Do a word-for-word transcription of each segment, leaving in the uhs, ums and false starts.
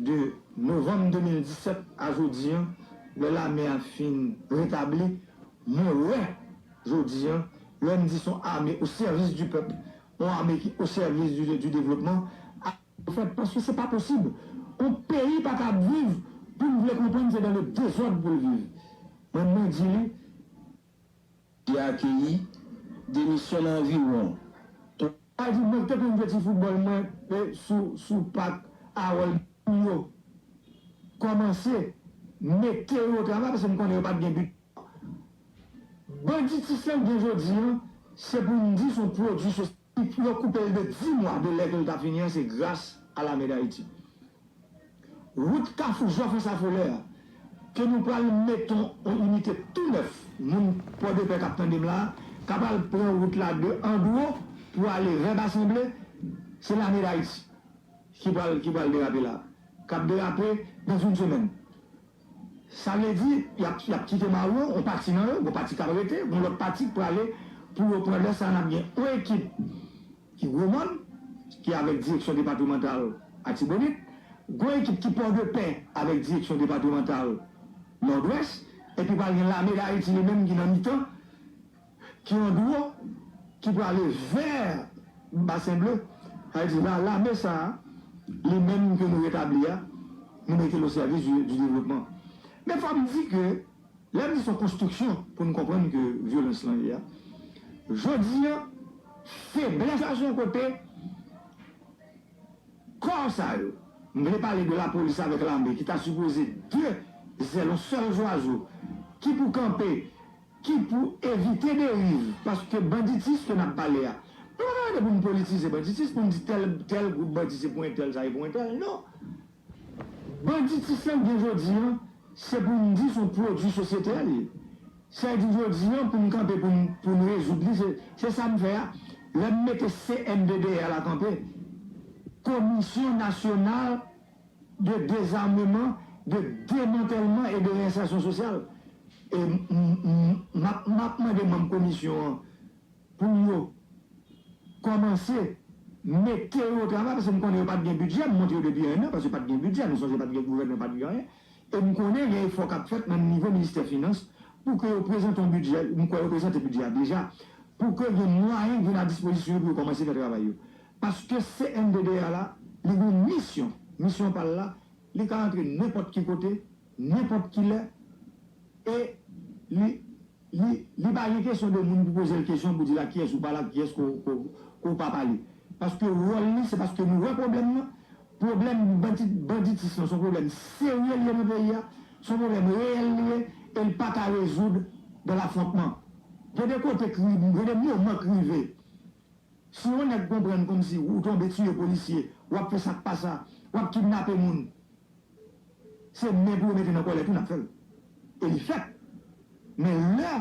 de novanm de mil disèt a jodi an, lè lame a fin retabli, mwen wè jodi an, lè m di se yon ame o sèvis di pèp, yon ame ki o sèvis di, di devlopman, a fèt, paske se pa posib. Yon peyi pa ka ap viv pou n vle konprann se dans le désordre pou l viv. Mwen, mwen di li, Li akeyi demisyon nan anviwon twa. Sa di, mwen te konn jwe ti foutbòl mwen, e, sou, sou pak Harold pou yo kòmanse mete yo o travay, paske m konnen yo pa t gen bit. Banditis lan gen jodi an, se pou n di se yon pwodui sosyo, yo koupe l de di mwa de lè ke l ta fini an, se gras a Lame Dayiti. Wout Kafou Jòf an Safolè a, ke nou pral mete yon inite tou nèf, moun Pòdepè k ap tande m la, ka pral pran wout la de Andro pou ale vè Basenble, se Lame Dayiti ki pral, ki pral derape la, k ap derape dans une semaine. Sa vle di, y ap, y ap kite mawon, yon pati nan yo, yon pati k ap rete, yon lòt pati k prale pou yo pran lè sa a, n ap gen yon ekip ki Gwomòn, ki avèk direksyon depatmantal Atibonit, gon ekip ki Pòdepè avèk direksyon depatmantal Nòdwès, epi pral gen Lame Dayiti li menm ki nan mitan, ki Andro, ki prale vè Basenble. Sa vle di la, lame sa a, li menm ke nou retabli a, nou mete l o sèvis di, di devlopman. Men fò m di ke lè m di se yon konstriksyon pou n konprann ke vyolans lan ye a, jodi an, feblès la se yon kote, kò sa yo, m vle pale de lapolis avèk lame ki ta sipoze de zèl, yon sèl zwazo, ki pou kanpe, ki pou evite deriv, paske banditis ke n ap pale a, nou pa ka rete pou n politize banditis, pou n di tèl, tèl gwoup bandi se pou entèl, sa e pou entèl, non. Banditis lan gen jodi an, se pou n di se yon pwodui sosyete a li ye. Sa vle di jodi an, pou n kanpe, pou n, pou n rezoud li, se, se sa m fè a. Lè m mete C N D D R la kanpe, Commission Nationale de Désarmement, de Démantèlement et de Réinsertion Sociale. E m, m, m, m ap, m ap mande manm komisyon an pou yo kòmanse mete yo o travay, paske m konnen yo pa t gen bidjè, m montre yo depi en an, paske pa t gen bidjè, nou sonje pa t gen gouvènman, pa t gen anyen. E m konnen gen efò k ap fèt nan nivo ministè finans pou ke yo prezante yon bidjè, m kwè yo prezante bidjè a deja, pou ke gen mwayen ki vin a dispozisyon yo pou yo kòmanse fè travay yo. Paske C N D D R la, li gen yon misyon, misyon pa l la, li ka antre nenpòt ki kote, nenpòt ki lè, e li, li, li pa gen kesyon de moun pou poze l kesyon, pou di l a kiyès ou pale, a kiyès ke w, ke w, ke w pa pale. Paske wòl li, se paske nou wè pwoblèm nan, pwoblèm bandi, banditis lan, se yon pwoblèm serye li ye nan peyi a, se yon pwoblèm reyèl li ye, e l pa ka rezoud dans l'affrontement. Gen de kote k ri-, gen de moman k rive, si yon nèg konprann kòmsi ou tonbe tiye polisye, w ap fè sa k pa sa, w ap kidnape moun, se men pou yo mete nan kòlèt ou n ap fè l. E li fèt. Men lè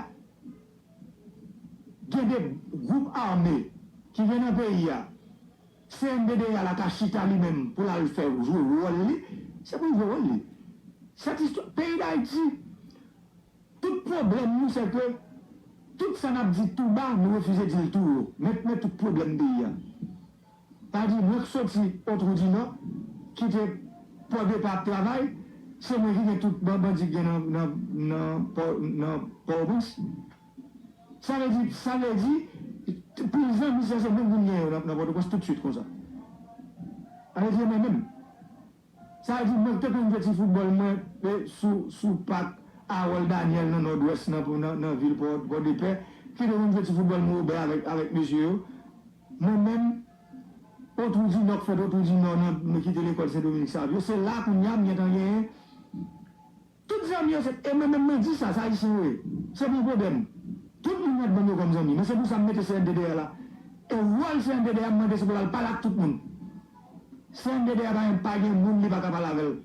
gen de gwoup ame ki gen nan peyi a, C N D D R la ka chita li menm pou l al fè jwe wòl li, se pou l jwe wòl li. Sèt istwa, peyi Dayiti, tout pwoblèm nou, se ke tout sa n ap di tou ba, nou refize di l tou wo. Men, men tout pwoblèm peyi a. Sa di, mwen k soti Otwou di Nò, kite Pòdepè ap travay, se mwen ki gen tout ban-, bandi k gen nan, nan, nan Pò-, nan Pòtoprens. Sa vle di, sa vle di, pil zanmi sa se mwen ki vin gen yo nan, nan Pòtoprens toutswit konsa. Sa vle di, mwen menm. Sa vle di, mwen ki te konn jwe ti foutbòl mwen, e, sou, sou pak Harold Daniel nan Nòdwès, nan, nan, nan vil Pò-, Pòdepè, ki te konn jwe ti foutbòl mwen obè avèk, avèk mesye yo. Mwen menm, Otwou di Nò k fèt Otwou di Nò nan, mwen kite lekòl Sen Dominik Savyo, se la kounye a m gentan genyen tout zanmi yo, se, e mwen menm mwen di sa, se Ayisyen yo ye. Se pa yon pwoblèm. Tout moun mèt ban m yo kòm zanmi. Men se pou sa m mete C N D D R la. E wòl C N D D R, m mande se pou l al pale ak tout moun. C N D D R pa gen, pa gen moun li pa ka pale avè l.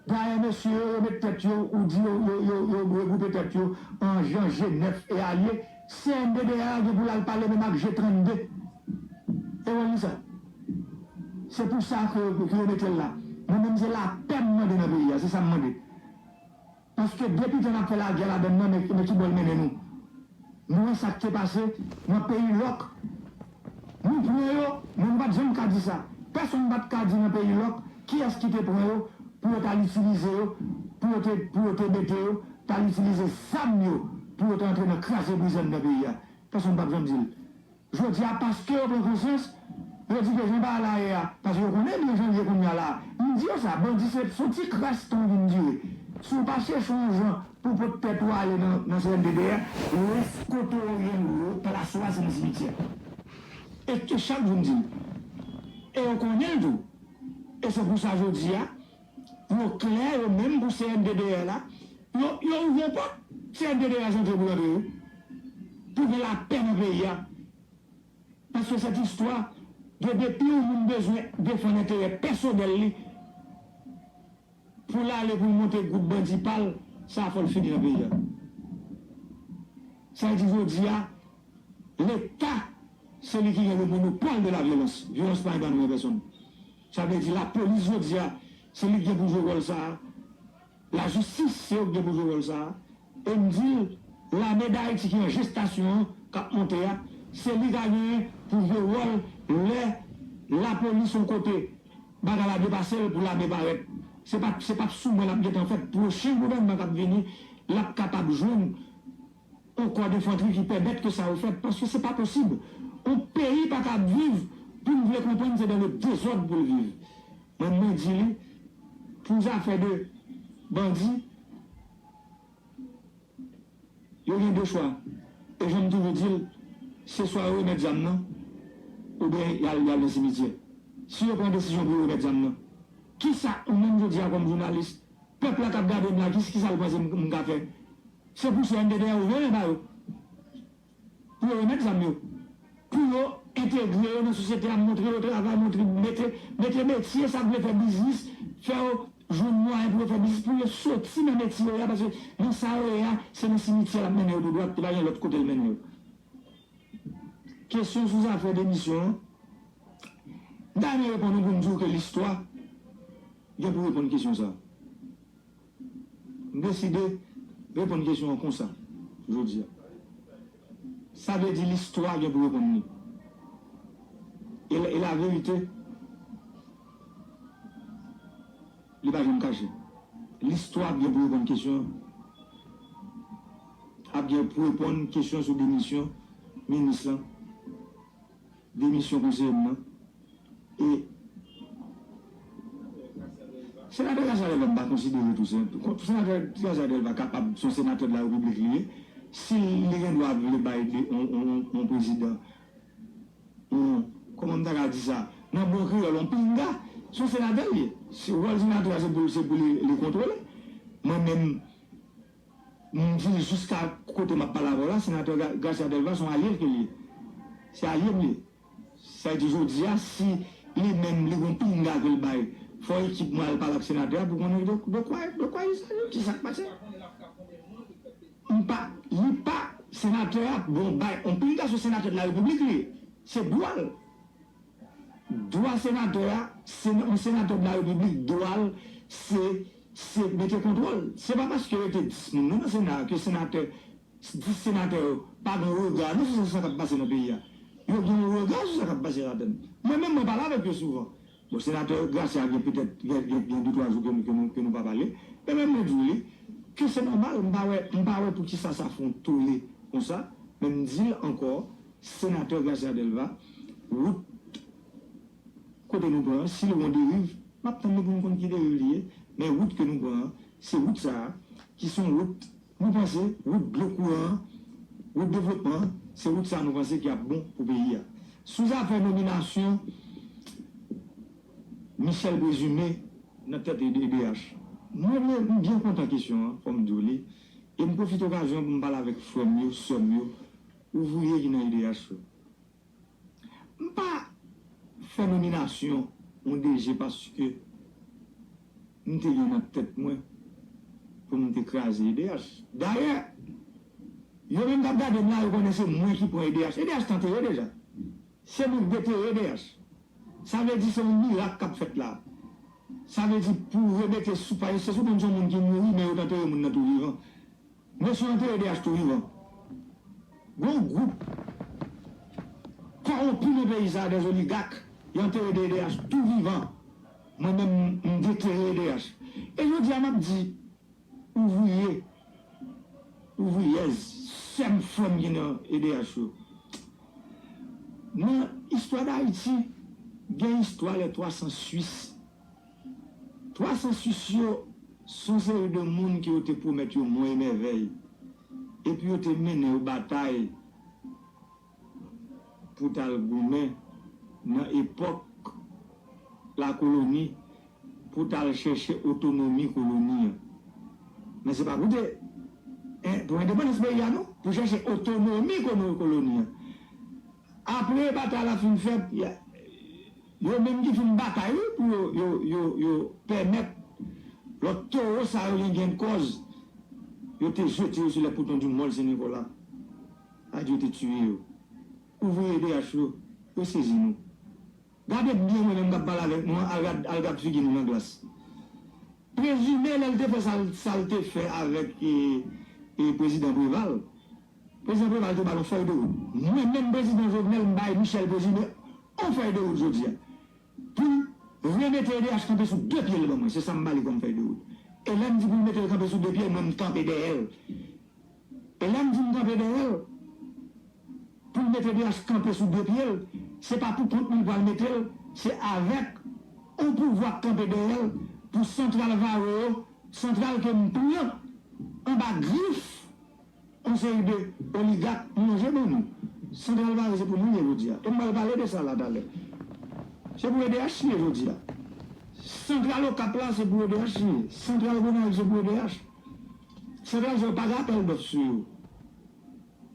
Dayè, mesye yo, yo met tèt yo, ou di yo, yo, yo, yo regwoupe tèt yo an jan G nèf e alye. C N D D R gen pou l al pale menm ak G trannde. E wòl li sa. Se pou sa ke, ke yo mete l la. Mwen menm se lapè m mande nan peyi a, se sa m mande. Paske depi tan n ap fè lagè ladann nan, men, men ki bò l mennen nou. Nou wè sa k te pase nan peyi lòk. Nou pran yo, men nou pa t janm ka di sa. Pèsonn pa t ka di nan peyi lòk, Kiyès ki te pran yo pou yo t al itilize yo, pou yo te, pou yo te mete yo, t al itilize zam yo pou yo te antre nan kraze brize anndan peyi a? Pèsonn p ap janm di l. Jodi a, paske yo pran konsyans, yo di ke jan bagay la ye a, paske yo konnen byen jan l ye kounye a la. M di yo sa, bandi se, se yon ti kras tan vin dire. Si w pa chèche yon jan pou w pot tèt ou ale nan, nan C N D D A, rès kote w ye, plas ou a, se nan simityè. E ke chak jou m di l. E yo konnen l tou. E se pou sa jodi a, yo klè, yo menm pou C N D D A la, yo, yo ouvri yon pòt, C N D D A antre pou l antre wi. Pou gen lapè nan peyi a. Paske sèt istwa de depi yon moun bezwen defann enterè pèsonèl li, pou l ale pou l monte gwoup bandi pa l, sa fò l fini nan peyi a. Sa vle di jodi a, Leta, se li ki gen le monopole de la violence. Vyolans pa epanouyi pèsonn. Sa vle di lapolis jodi a, se li ki gen pou jwe wòl sa a. Lajistis, se yo ki gen pou jwe wòl sa a. E m di l, lame d Ayiti ki an jestasyon an, k ap monte a, se li k a genyen pou jwe wòl lè lapolis yon kote, bagay la depase l pou lame parèt. Se pa, se pa sou mwen l ap gentan fèt. Pwochen gouvènman k ap vini, l ap kapab jwenn yon kò enfantri ki pèmèt ke sa yo fèt, paske se pa posib. Yon peyi pa ka ap viv, pou n vle konprann, se dans le désordre pou l viv. Mwen, mwen di li, pou zafè de bandi, yo gen de chwa. E jan m toujou di l, se swa yo remèt zam nan, oubyen y al, y al nan simityè. Si yo pran desizyon pou yo remèt zam nan, kisa ou menm jodi a kòm jounalis, pèp la k ap gade m la, kis-, kisa l panse m, m ka fè? Se pou C N D D A ouvri men ba yo. Pou yo remèt zam yo. Pou yo entegre yo nan sosyete a, montre yo travay, montre, mete, mete metye, sa k vle fè biznis, fè yo jwenn mwayen pou yo fè biznis, pou yo soti nan metye yo ye a, paske nan sa yo ye a, se nan simityè l ap mennen yo tou dwat, li pa gen lòt kote l mennen yo. Kesyon sou zafè demisyon an, m ta renmen reponn ou pou m di w ke listwa gen pou reponn kesyon sa a. M deside reponn kesyon an konsa, jodi a. Sa vle di listwa gen pou reponn li. E, e laverite, li pa janm kache. Listwa ap gen pou reponn kesyon an. Ap gen pou reponn kesyon sou demisyon minis lan, demisyon konseye m nan. E senatè Gracia Delva, m pa konsidere tou se, senatè Gracia Delva kapab se yon senatè de la repiblik li ye, si li gen dwa vle bay de, on, on, on, on prezidan, on, kòman m ta ka di sa, nan bon kreyòl, on pinga, se yon senatè li ye. Si wòl senatè a se pou, se pou li, li kontwole. Mwen menm, m di l jiska kote m ap pale avè w la, senatè Ga-, Gracia Delva se yon alye l ke li ye. Se alye m li ye. Sa vle di jodi a, si li menm li gon pinga ke l bay, fò ekip mwen al pale ak senatè a pou konnen de, de kwa, de kwa il s'agit, ki sa k pase. M pa, li pa, senatè a bon bay, on pinga se senatè de la repiblik li ye. Se dwa l. Dwa senatè a, se yon senatè de la repiblik, dwa l, se, se mete kontwòl. Se pa paske rete dis moun non nan sena a ke senatè, dis senatè yo pa gen rega non sou sa k ap pase nan peyi a. Yo gen yon rega sou sa k ap pase ladann. Mwen menm, mwen pale avèk yo souvan. Bon, senatè Gracia gen petèt, gen, gen, gen de twa jou ke nou, ke nou, ke nou pa pale. Men, men mwen di w li, ke se nòmal, m pa wè, m pa wè poukisa sa fè yon tole konsa. Men m di l ankò, senatè Gracia Delva, wout kote nou pran an, si l gon deriv, m ap tann li pou m konn ki deriv li ye. Men wout ke nou pran an, se wout sa a, ki se yon wout, nou panse, wout dlo kouran an, wout devlopman an, se wout sa a nou panse ki ap bon pou peyi a. Sou zafè nominasyon Michel Présumé nan tèt E D H, mwen, mwen, m byen kontan kesyon an, fò m di w li, e m pwofite okazyon an pou m pale avèk frè m yo, sè m yo, ouvriye ki nan E D H yo. M pa fè nominasyon yon D G paske m te gen nan tèt mwen pou m te kraze E D H. Dayè, yo menm k ap gade m la, yo konnen se mwen ki pran E D H. E D H te antere deja. Se nou k detere E D H. Sa vle di se yon mirak k ap fèt la. Sa vle di pou remete sou pay, se sou konn se yon moun ki mouri, men yo t antere moun nan tou vivan. Mesye yo antere E D H tou vivan. Gon gwoup kòwonpi nan peyi sa a, des oligarques, yo antere E D H tou vivan. Mwen menm, m detere E D H. E jodi a, m ap di, ouvriye, ouvriyèz, sè m, frè m ki nan E D H yo. Nan istwa Dayiti, gen istwa lè twa san Swis. Twa san Swis yo se yon seri de moun ke yo te pwomèt yo mwen e mèvèy. Epi yo te mennen yo batay pou t al goumen nan epòk lakoloni, pou t al chèche otonomi koloni an. Men se pa pou te, en, pou endepandans peyi a non, pou chèche otonomi kono-, koloni an. Apre batay la fin fèt, y a, yo menm ki fin batay wi, pou yo, yo, yo, yo pèmèt lòt towo sa yo gen gen kòz, yo te jete yo sou les poutons du mol Sen Nikola. Sa di yo te tiye yo. Ouvriye E D H yo, yo sezi nou. Gade byen mwen menm k ap pale avèk nou an, al gad, al gad figi nou nan glas. Prezime lè l te fè sa l, sa l te fè avèk, e, e, prezidan Preval. Prezidan Preval te ba l yon fèy de wout. Mwen menm prezidan Jovenel, m bay Michel Prezime yon fèy de wout jodi a. Pou l remete E D H kanpe sou de pye l ban mwen. Se sa m ba li kòm fèy de wout. E lè m di pou l mete l kanpe sou de pye l, mwen m kanpe dèyè l. E lè m di m kanpe dèyè l, pou l mete E D H kanpe sou de pye l, se pa pou kont mwen l pral mete l, se avèk yon pouvwa k kanpe dèyè l pou Santral Vare yo, Santral ke m pran anba grif yon seri de oligak manje ban nou. Santral Vare se pou nou l ye jodi a. E m pral pale de sa la talè. Se pou E D H li ye jodi a. Santral Okap la se pou E D H li ye. Santral Gonayiv se pou E D H. Santral sa yo pa gen apèl dòf sou yo.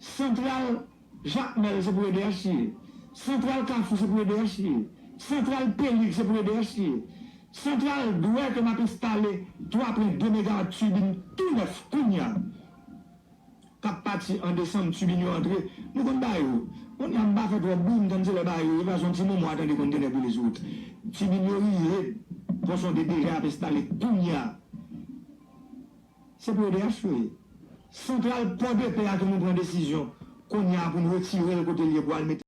Santral Jakmèl se pou E D H li ye. Santral Kafou se pou E D H li ye. Santral Pelig se pou E D H li ye. Santral Dwè ke m ap enstale twa pwen de megawat tibin tou nèf kounye a. K ap pati an desanm, tibin yo antre. Nou konn bagay yo. Kounye a m pa fè twòp bri, m tann se lè bagay yo rive, paske yon ti moman w a tande kontenè boule sou wout. Tibin yo rive, Pòsonde deja ap enstale kounye a. Se pou E D H yo ye. Santral Pòdepè a ke nou pran desizyon kounye a pou n retire l kote l ye pou al mete